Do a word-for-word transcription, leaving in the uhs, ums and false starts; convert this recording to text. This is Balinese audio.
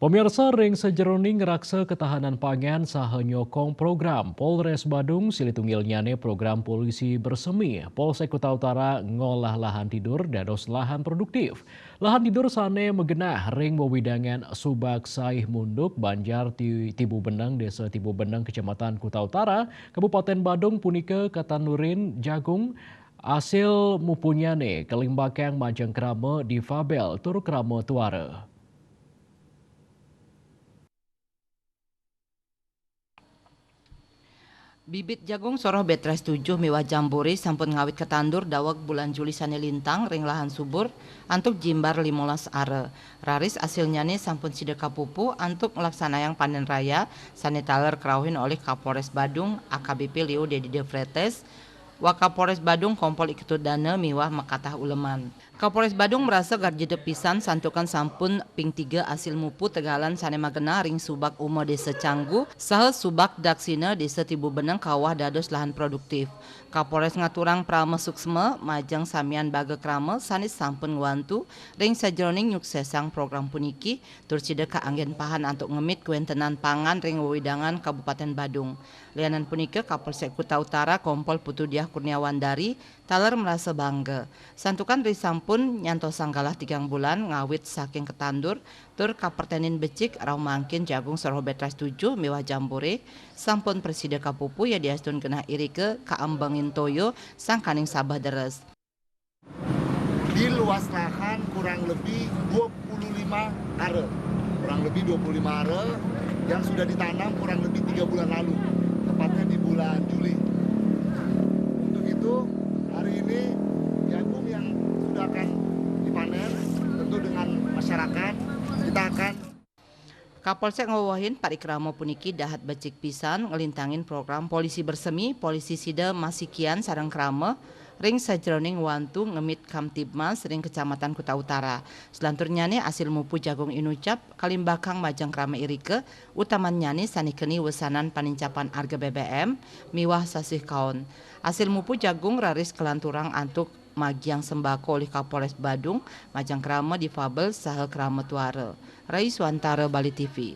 Pemirsa, ring sajeroning raksa ketahanan pangan saha nyokong program Polres Badung, silih tunggilnyane program polisi bersemi. Polsek Kuta Utara ngolah lahan tidur dados lahan produktif. Lahan tidur sane magenah ring wewidangan Subak Saih Munduk, Banjar Ti-, Tibu Beneng, Desa Tibu Beneng, Kecamatan Kuta Utara, Kabupaten Badung punika katandurin jagung. Asil mupunyane kalimbakang majeng krama difabel tur krama tuara. Bibit jagung soroh Betras tujuh miwah Jambore sampun ngawit katandur daweg bulan Juli sane lintang ring lahan subur antuk jimbar limolas are. Raris asilnyane sampun sida kapupu antuk nglaksanayang panen raya sane taler krauhin olih Kapolres Badung, A K B P Leo Dedi De Freitas, Wakapolres Badung Kompol I Ketut Dana miwah makatah uleman. Kapolres Badung marasa garjeda pisan santukan sampun ping tiga asil mupu tegalan sane magenah ring Subak Uma Desa Canggu saha Subak Daksina Desa Tibu Beneng kawah dados lahan produktif. Kapolres ngaturang parama suksma majeng samian baga krama sane sampun ngwantu ring sajeroning nyuksesang program puniki, tur sida kaanggen pahan antuk ngemit kawentenan pangan ring wewidangan Kabupaten Badung. Lianan punika, Kapolsek Kuta Utara Kompol Putu Diah Kurniawan Dari taler marasa bangga. Santukan risampun nyantosang galah tigang bulan ngawit saking katandur, tur kapertenin becik rauh mangkin jagung soroh Betras tujuh miwah Jambore sampun prasida kapupu yadiastun genah irika kaembengin toya sangkaning sabeh deres. Di luas lahan kurang lebih dua puluh lima are. Kurang lebih dua puluh lima are yang sudah ditanam kurang lebih tiga bulan lalu, tepatnya di bulan Juli. Untuk itu, hari ini jagung yang sudah akan dipanen, tentu dengan masyarakat, kita akan Kapolsek ngwewehin parikrama puniki dahat becik pisan nglintangin program polisi bersemi, polisi sida masikian sareng krama ring sajeroning wantu ngemit Kamtibmas ring Kecamatan Kuta Utara. Selanturnyane asil mupu jagung inucap kalimbakang majeng krama irika, utamannyane sane keni wesanan panincapan arga B B M miwah sasih kaon. Asil mupu jagung raris kalanturang antuk magiang sembako olih Kapolres Badung, majeng krama difabel saha krama tuara. Rai Suantara, Bali T V.